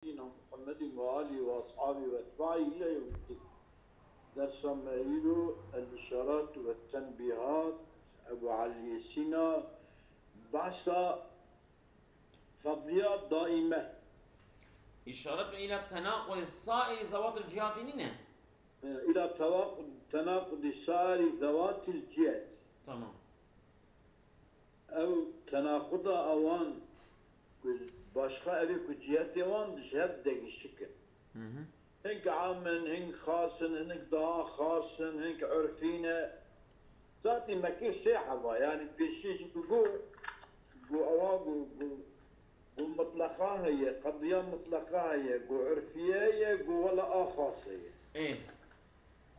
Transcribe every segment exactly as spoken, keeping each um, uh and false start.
سيدنا محمد وآله وأصحابه وأتباعه إلى يوم الدين. Dersa me îro, El-Îşarat ve Tenbîhat, Ebu Eliyê Sîna, behsa fedliya daîme. Îşaret îla tenaqudê sairî zewatil cihati nîne? E, îla tewaq-, tenaqudê sairî zewatil cihet. Tamam. Ew tenaquda ewan ku başqa ev ê ku cihetê wan ji hev degişik in. Hı hı. Hink am in, hink xas in, hinek daha xas in, hink urfî ne. Zatî me kir sê heva, yanî pêşî jî ku got, got ewa got, got, got mutleqa heye, qediya mutleqa heye, got urfiye heye, got wela a xas heye. Ê.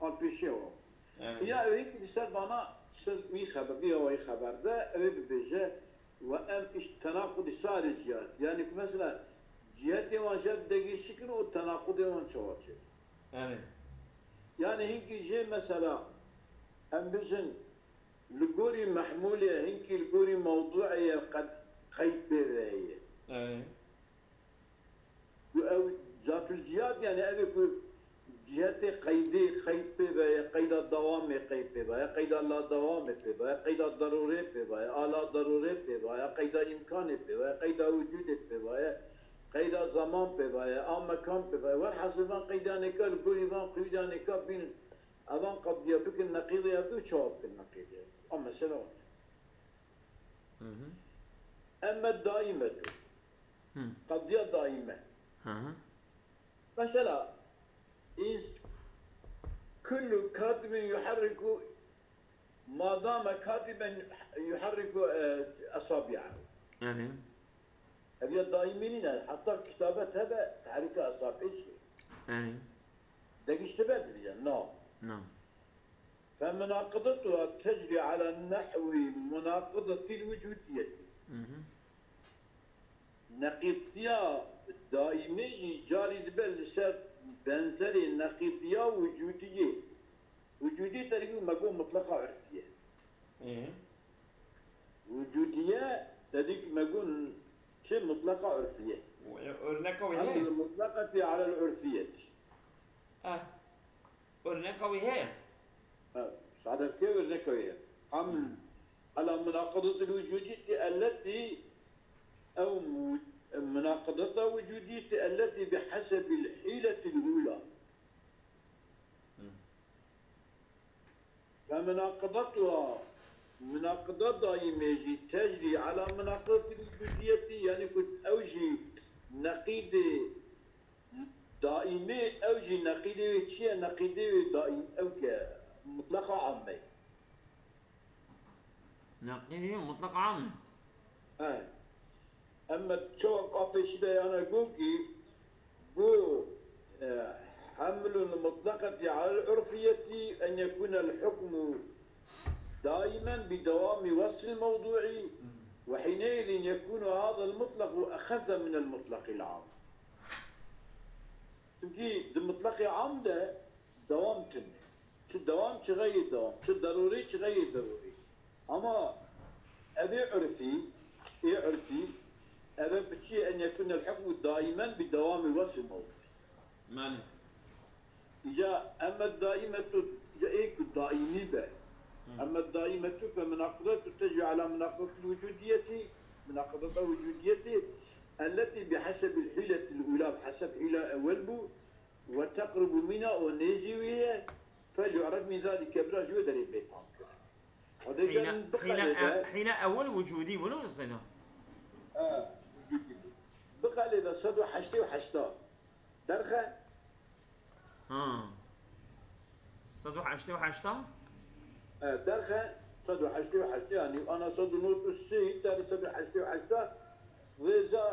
An pêşiya wan. Evet. Ya ew hêkî li ser vana, ser wî xeber, vî awayî xeber de, ew ê bibêje, we em îş tenaqudî sarê cihat. Yanî ku mesela cihetê wan ji hev degîşik in û tenaqudê wan çawa çêdike. Evet. Yanî hinkî jê mesela, em bijin, li gorî mehmûlê, hinkî li gorî mewdûê ye, qed qeyd pê ve heye. Evet. Ku ew zatulciyat, yani ev ê ku cihetê qeydê, qeyd pê ve ye, qeyda dewamê qeyd pê ve ye, qeyda ladewamê pê ve ye, qeyda derûrê pê ve ye, a laderûrê pê ve ye, qeyda îmkanê pê ve ye, qeyda wicûdê pê ve ye, qeyda zeman pê ve ye, a mekan pê ve ye. Werhasil van qeydanê ka li gorî van qeydanê ka bînin. Evan qediya bikin neqîdê ya du, çawa bikin neqîdê ya du. A mesele o. Hı hı. Emme daimetu. Hı. Qediya daîme. Hı hı. Mesela, ins-, kullu katibin yuharriku, ma dame katiben yuharriku, e, esabi'ahu. Yani. Ev ya daîmî nîne, heta kitabet hebe tehrîka esabi'ê çi? Yani. Degiştibe divîne, na. Na. Femunaqidatuha tecrî ala nehwî munaqidetîl wicudiyetî. Mhm. Neqîdiya daîmî jî carî dibe li ser benzerê neqîdiya wicudiyê. Wicudî te dî me got mutleqa urfî ye. Ê. Wicudî ye, te dî me got çi, mutleqa urfî ye. Û, e, örneka wî heye? Hamlul mutleqetî alel urfiyetî. Eh. Örneka wî heye? Ha, sadefkê örneka wî heye. Haml ala munaqedetil wicudiyetî elletî, ew mu-, munaqedeta wicudiyetî elletî bi hesebil hîletil ula. Hı. Fe munaqedetuha, munaqeda daîmê jî tecrî ala munaqedetil wicudiyetî, yanî ku ew jî neqîdê daîmê, ew jî neqîdê wê çi ye? Neqîdê wê daîm ew ke mutleqa amme ye. Neqîdê wê mutleqa amme. He. Emme çawa ka pêşî de yana got kî, got, e, hemlul mutlaqetî alel urfiyetî en yekûnel hukmu daimen bi dewamî wesfil mewdûî ve hîneyzîn yekûnu hadel mutlaqu exezze minel mutlaqil am. Çimkî di mutlaqê am de dewam tune. Çi dewam, çi xeyrî dewam, çi derûrî, çi xeyrî derûrî. Ama ev ê urfî, ê urfî, ev e bi çi en yekûnel hukmu daimen bi dewamî wesfî mewdûî. Mane. Îca emme daimetu, îca ê ku daîmî be. Hı. Emme daimetu fe munaqedetu tecrî ala munaqedetil wicudiyetî, munaqedeta wicudiyetî, elletî bi hesebil hîletil ula, bi heseb hîla ewel bû, Ve teqrubu mina, û nêzî wî ye, fel yu'ref min zalike, bira ji wê derê bê fam kirin. Xwedê Hîna, gel hîna, biqelê e, de, hîna ewil wicudî bû, ne wisa? E, wicudî bû. Biqelê de sed û heştê û heşta. Derxe? Ha. Sed û heştê û heşta? E, derxe sed û heştê û heşta, yani ana sed û nod û sê, îta sed û heştê û heşta, rêza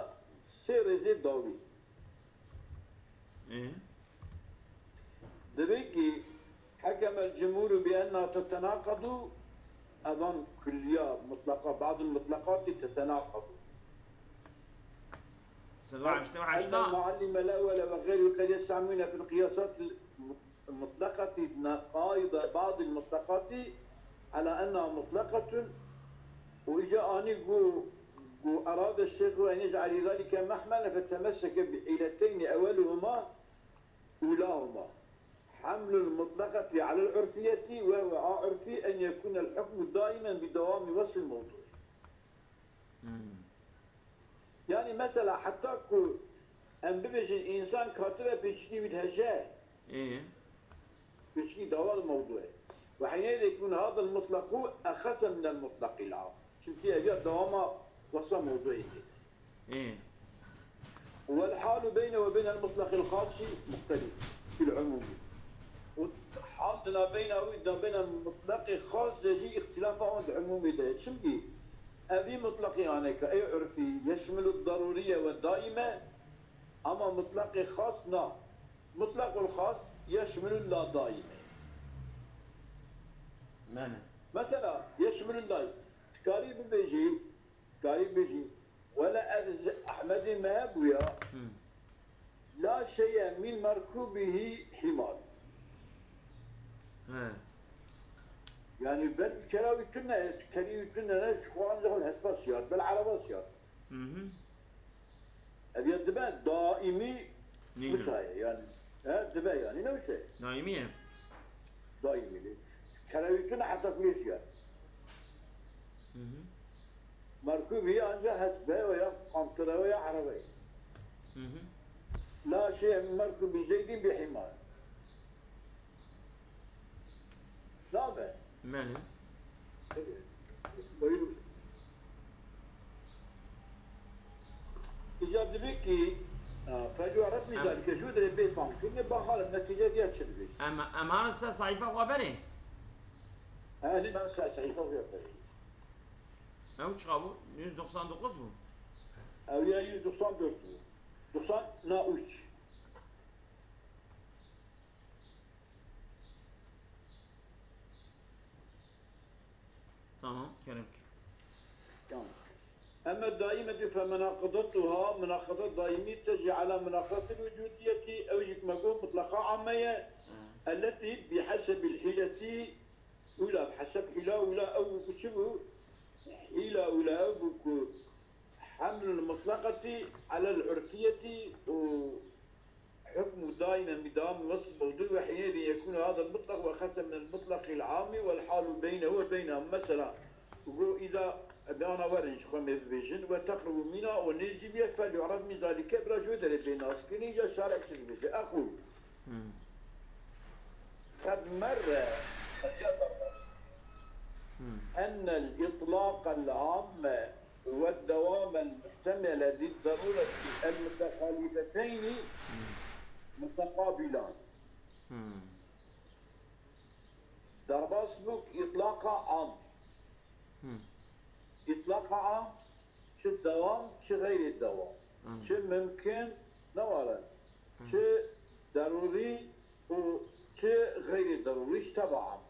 sê rêzê dawî. Ê? Divê ki hekemel cumhûru bi enna tetenaqedu, evan kulliya mutlaqa, ba'dul mutlaqati tetenaqedu. Sed û heştê û heşt. Enna muallime lewele ve xeyrul qed yestemûne fil qiyasat mutlaqati neqaida ba'dil mutlaqati ala enna mutlaqatun, û îca anî gu وأراد الشيخ أن يجعل ذلك محملا فتمسك بحيلتين، أولهما، أولاهما، حمل المطلقة على العرفية، وهو عرفي أن يكون الحكم دائما بدوام وصف الموضوع. Hmm. Yani mesela heta ku em bibêjin însan katire pêçikî wî diheje. Ê. Pêçikî dawa li mewdû ye. Ve hineyde yekûn hadal mutlaqu exese minel mutlaqîl am. Çimkî ev ya dewama wesa mewdûyê tê. Ê. Wel halu beyne ve beynel mutlaqîl xasî muxtelîf fil umûmî. Û hal di navbeyna wî, di navbeyna mutlaqê xas de jî îxtîlafa wan di umûmî de ye. Çimkî evî mutlaqî aneka ê urfî yeşmilu darûriye ve daîme, ama mutlaqê xas na. Mutlaqul xas yeşmilu la daîme. Mene. Mesela yeşmilu la, dikarî bibêjî, dikarî bibêjî, wele ez ji Ehmedê me hebûya, Hmm. La şeye min merkubihî hîmal. He. Yani belkî kera wî tune, kerî wî tune ne, ji xwe ancak li hespa siyar, bel ereba siyar. Hı hı. Ev ya dibe daîmî Nîne. Wisa ye yani. He, dibe yani ne wisa ye? Daîmî ye. Daîmî. Kera wî tune heta ku yê siyar. Hı hı. Merkûbî ancak hesbe ye ya qantire ye ya erebe ye. Hı hı. La şeye min merkûbî zeydîn bi hîmal. Nabe. Mene. Buyurun. Îca divê ki, ha, fecwa resmî Em- zalike şu dirê bê fam kirinê, bakalım netice diye çi dibê. Em, em harin ser sayfa xwe berê? He, li ben ser sayfa xwe berê. Ew çiqa bû? Yüz doksan dokuz bû? Ew ya yüz doksan dört bû. Doksan na üç. Tamam, kerem. Tamam. Emme daîmetü fe menaqıdatuha, menaqıda daîmî tecî ala menaqıdatil vücudiyeti, ew jî me got mutlaqa amme ye, Hı. Elleti bi hesebil hileti, ula bi heseb hila, ula ew bû ku çi bû? Hila ula ew bû ku hemlul mutlaqeti alel urfiyeti û حكم دائما بدوام وصف موضوع، وحينئذ يكون هذا المطلق أخص من المطلق العام، والحال بينه وبينهم. Mesela, û go îda dana werin ji xwe me bibêjin, ve teqrubu mina û nêzî bûye, fel yu'ref min zalike, bira ji wê derê bê naskirin, ya şarî çi dibêje? Eqûl. Hmm. Qed merre, qediya berbaş. Hmm. Ennel îtlaqel amme والدوام المحتمل للضرورة المتخالفتين متقابلان. Hmm. Derbas bûk îtlaqa am. Hmm. Îtlaqa am, çi dewam, çi xeyrê dewam. Hmm. Çi mimkin, ne were. Hmm. Çi derûrî, û çi xeyrî derûrî ji teba am.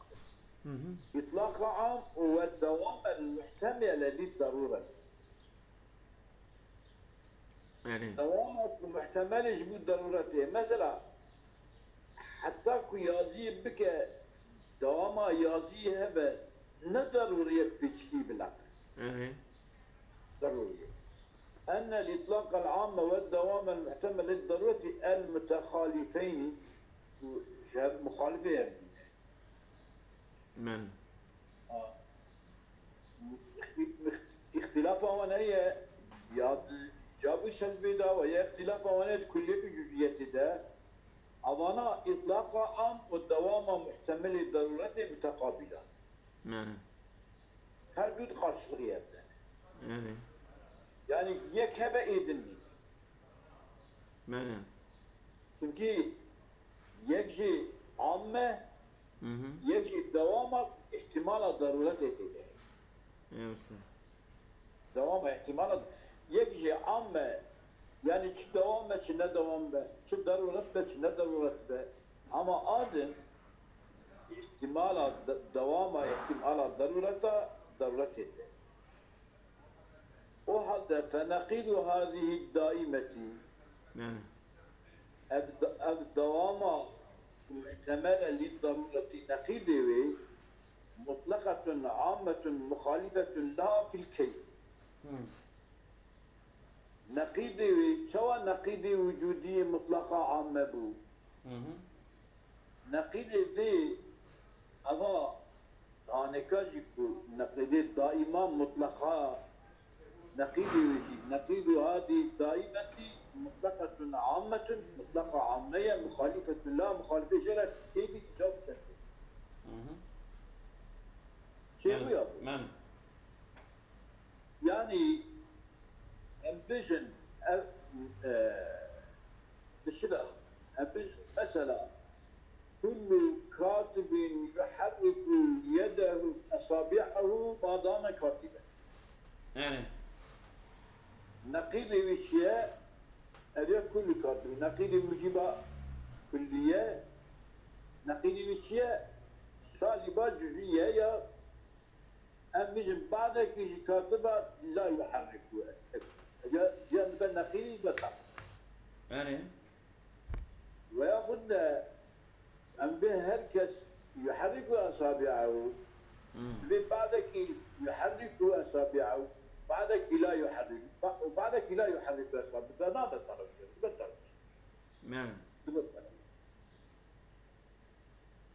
Hı hı. Îtlaqa am û we dewam el muhtemele lî derûre. Yani. Dewama ku muhtemel e ji bo derûretê. Mesela, heta ku yaziyê bike, dewama yaziyê hebe, ne derûriyek pêçikî bileq. Yani. Derûriyek. Enne l-îtlaq el-amme ve dewam el-muhtemel lid-derûreti el-mutehalifeyni, ku ji hev muxalifê hev dîne. Men. Ha. Îxtîlafa wan heye, ya di cabû selbê de ve ya îxtîlafa wan heye di kulliyet û cuziyetê de, avana îtlaqa am û dewama muhtemelê derûretê muteqabîl e. Yani. Her du di qarşılığı yerde. Yani. Yani yek hebe êdin bî. Yani. Çünkü yek jî amme, Hı hı. Yek jî dewama ihtimala darûretê tê de. Yoksa. Dewama ihtimala, yek jî amme, yani çi dewam be, çi ne dewam be, çi darûret be, çi ne darûret be. Ama adin ihtimala de-, dewama ihtimala darûreta, darûretê de. O halde feneqîdu hâzihî daîmetî. Yani. Ev, ev dewama muhtemele lî darûretî neqîdê wê mutlaqetun ammetun muxalifetun laha fil keyf. Hmm. Neqîdê wê, çawa neqîdê wicûdiyê mutlaqa amme bû? Hı hı. Neqîdê vê, eva haneka jî ku neqîdê daîma mutlaqa, neqîdê wê jî, neqîdu hadî daîmetî mutlaqetun ammetun, mutlaqa amme ye, muxalîfetun la, muxalîfê jê re têdî cevab sende. Hı hı. Çêbûya bû. Men. Yanî, em bêjin, ev, e, bi şida, em bêjin, mesela, kullu katibin yuherriku yedehu, esabi'ehu ma dame katiben. Yani. Neqîdê wî çi ye? Ev ya kullu katibin. Neqîdê mucîba kulliye. Neqîdê wî çi ye? Salîba cüzî ye ya Em bêjin, badekî ji katiba la yuherriku. Ya, ya dibe neqî, dibe tam. Erê. Veyaxud de em bê her kes yuherriku esabi'ehu. Hmm. Vê badekî yuherriku esabi'ehu. Badekî la yuherriku. Ba-, û badekî la yuherriku esabi'ehu. Nabe tarif. Dibe tarif. Yani. Dibe tarif.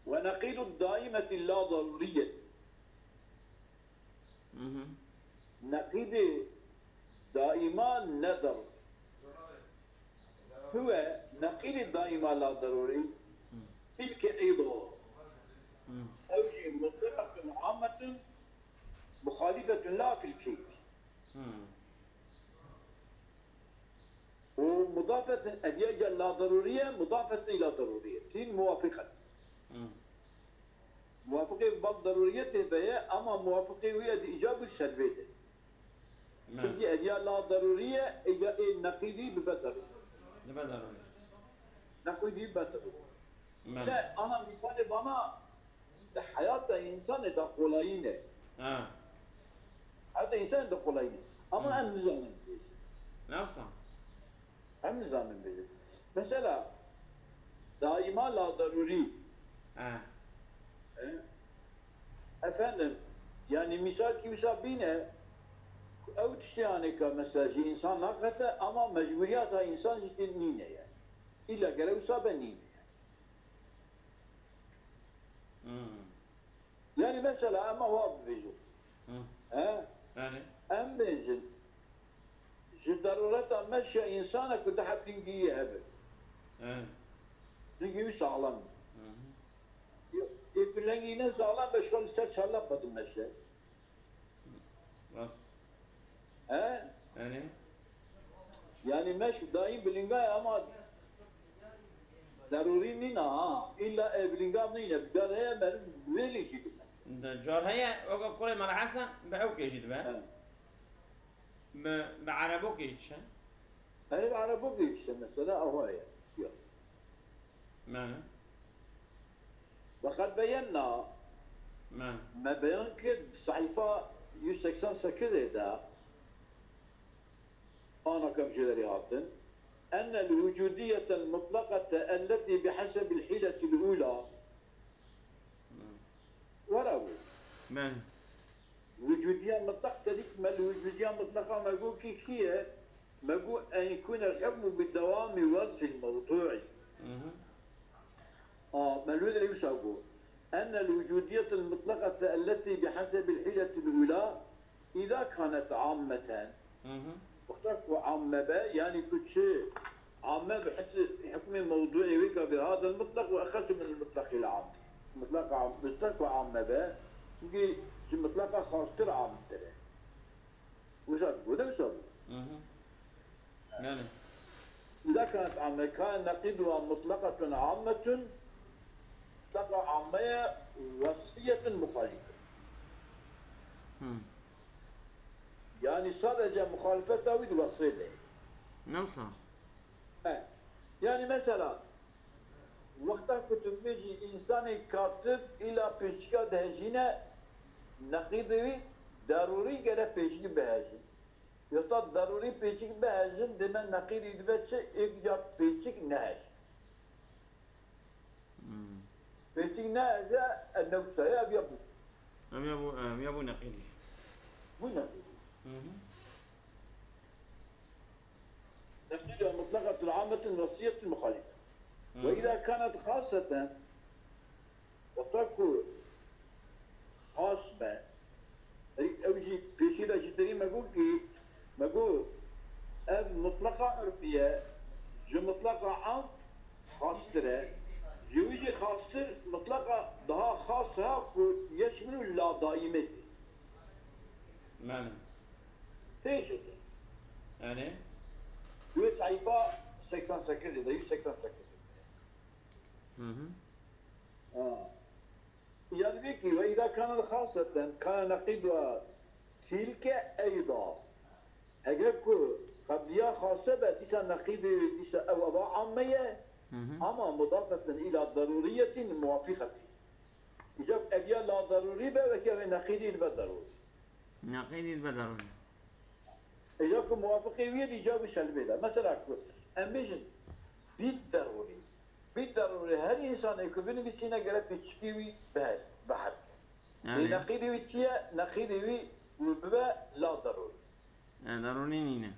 Ve neqîdu daîmetî la darûriyet. Hı hı. Neqîdê daîma ne darûrî. Huve neqîdê daîma la darûrî. Hı. Tilke îdo. Hı. Ew jî mutlaqetun ammetun muxalîfetun la fil keyf. Hı. Û mudafetin, ediya gel la darûrî ye, mudafetin îla darûrî ye. Tîn muwafiqet. Hmm. Muwafiqê bal darûriyetê ve ye, ama muwafiqê wî ye di îcab û selvê de. Hmm. Çimkî ediya la darûrî ye, ê ya ê neqîdî bibe darûrî. Dibe darûrî. Neqîdî bibe darûrî. Hmm. Te ana mîsalê vana Di heyata însanê de qolayî ne. Ha. Heyata însanê de qolayî ne. Ama Hı. em nizanin bêjin. Nasıl? Em nizanin bêjin. Mesela, daîma la darûrî. Ha. E? Efendim, yani misal ki wisa bîne, ew tiştê anêka mesela ji însan naqete, ama mecburiyata însan jî tê nîne yani. Îlla gere wisa be nîne yani. Hmm. Yani mesela em awa bibêjin. Hmm. He? Yani? Em bêjin. Ji darureta meşya însana ku du heb lingî yê hebe. He. Lingî wî saxlem. Hı hı. Yê ku lengî ne saxlem be, ji xwe li ser çalak xwe dimeşe. Rast. He? Yani? Yani meşk daîm bilinga ye ama darûrî nîne ha. Îlla ev bilinga nîne. Bi car heye meriv vê lê jî bike. De car heye, weke kurê Mela Hesen bi ewkê jî dibe. He. Bi, bi erebokê jî dişe. Erê bi erebokê jî dişe mesela, awa ye. Ya. Me. وقد بينا Me. Me beyan kir di sehîfa yüz seksen sekizê de, ana kem jê derê hatin, أن الوجودية المطلقة التي بحسب الحيلة الأولى. Me. Were bû. Me. Wicûdiya mutlaq, te dît me li wicûdiya mutlaqa me got kî kî ye? Me got en yekûne el-hukmu bi dewamî wesfîl mewdûî. Mhm. A, me li wê derê wisa got. Enne el-wicûdiyetel mutlaqete elletî bi hesebil hîletil ula îza kanet ammeten. Mhm. Wexta ku amme be, yanî ku çi Amme bi his-, hukmê mewdûê wê ka bi hadel mutlaq û exesu min el mutlaqî el am. Mutlaq am, mutlaq û amme be, çimkî ji mutlaqa xastir amtir e. Wisa dibû, ne wisa bû? Mhm. Yani. Îza kanet amme, kanet neqîduha mutlaqetun ammetun, mutlaqa amme ye, wesfiyetun muxalife. Hmm. Yani sadece muxalifeta wî di wesfê de ye. Ne wisa? He. Yani mesela, wexta ku tu bêjî însanê katib îla pêçika dihejîne, neqîdê wî darûrî gere pêçik bihejin. Yota darûrî pêçik bihejin, dême neqîdî dibe çi? Êk ya pêçik nehejin. Hmm. Pêçik nehejin, e, newsa ye, ev ya bû. Ev ya bû, ev ya bû neqîdî. Bû neqîdî. Hı hı. نقيضها مطلقة العامة النصية المخالفة. وإذا كانت خاصة، وتكو خاص be. Ew, ew jî pêşî de ji derî me got ki, me got, ev mutleqa urfiye ji mutleqa am xastir e. Ji wî jî xastir, mutleqa daha xas ha ku yeşmilû la daîmetî. Mane. Tê jî. Yani? Wê sayfa seksen sekiz de, yüz seksen sekiz. Hı hı. Ha. Yani peki, وإذا كانت خاصة كان نقيضها تلك أيضا. Eger ku qebliya xase be, dîsa neqîdê wê dîsa ew eva amme ye, Hı hı. ama مضافة إلى ضرورية موافقة. Îca ev ya la darûrî be, wekî ev ê neqîdî li ber darûrî. Neqîdî li ber darûrî. Îca ku muwafiqê wî ye, îca wî şelbê de. Mesela ku em bêjin bît darûrî. Bît darûrî her însanê ku binivîsîne gere pêçikî wî biher, biher. Ê Yani. neqîdê wî çi ye? Neqîdê wî û bibe la darûrî. E, darûrî nîne.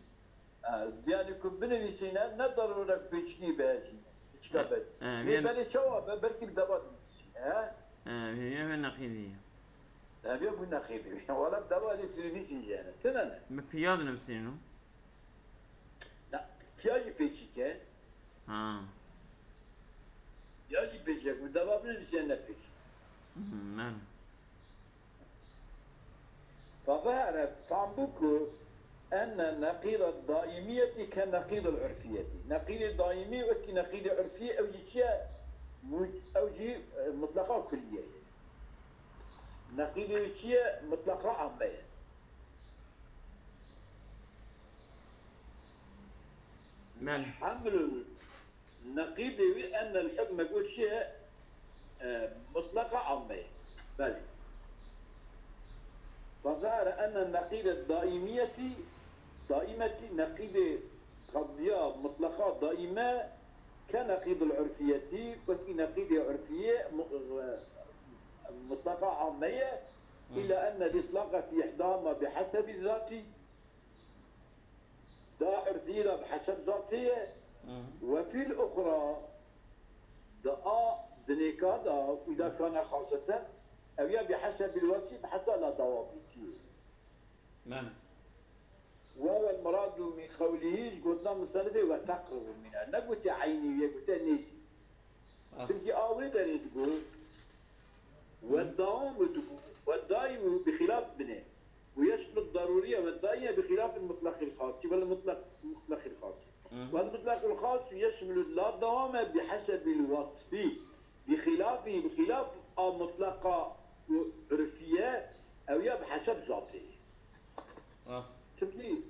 E, yani ku binivîsîne, ne darûre pêçikî be jî. Piçika E, be. e, Lê yani belê çawa be, belkî bi deva dinivîsîne, he? E, vê, vê neqîdî ye. E, vê bû neqîdî. Wala bi deva dê dinivîsîn jî hene. Tine ne? Bi piya dinivîsînin o? Na, piya jî pêçik e. Ha. Piya jî pêçik e. Bi deva binivîsîne ne pêçik. Hmm, yani. فظهر, tam bû ku أن نقيض الدائمية كنقيض العرفية. Neqîdê daîmî wekî neqîdê urfiyê, ew jî çi ye? Mu-, ew jî, e, mutleqa kullîye ye. Neqîdê wî çi ye? Mutleqa amme ye. Belê. Hemlul Neqîdê wî أن الحكم got çi ye? E, mutleqa amme ye. Belê. فظهر أن نقيض الدائمية، دائمة, neqîdê qebliya mutleqa daîme كنقيض العرفية, wekî neqîdê urfiyê mu-, e, mutleqa amme ye. Hı. إلا أن الإطلاق في إحداهما بحسب الذات, Da urfiyê de bi heseb zatê ye. Hı. Ve fîl uxra, di a dinêka de, îda kana xaseten, ew ya bi hesebil wesfî, bi hesa la dawamî tî. Men. Ve wel miradu min qewlihî, ji gotina musennifê ve teqribu mîne. Ne gote eynî wî ye, gote nêzî. As. Çimkî a wê derê digot, Hı. ve dawam digot, ve daîm û bi xilaf bine. Û yeşmil darûriye ve daîme bi xilaf mutlaqîl xasî, vel mutlaq, mutlaqîl xasî. Hı. Vel mutlaqîl xasî yeşmil la dawame bi hesebil wasfî. Bi xilafî, bi xilaf a mutlaqa û urfiye, ew ya bi heseb zatê. Rast. Çimkî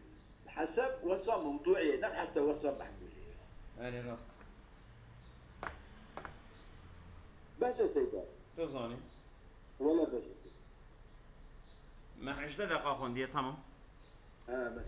heseb wesa mewduî ye, ne heseb wesa mehmûlê ye. Erê rast. Bes e Seyda. Tu zanî. Wala bes e. Me hejdeh deqa xwendiye, tamam. Ha, bes.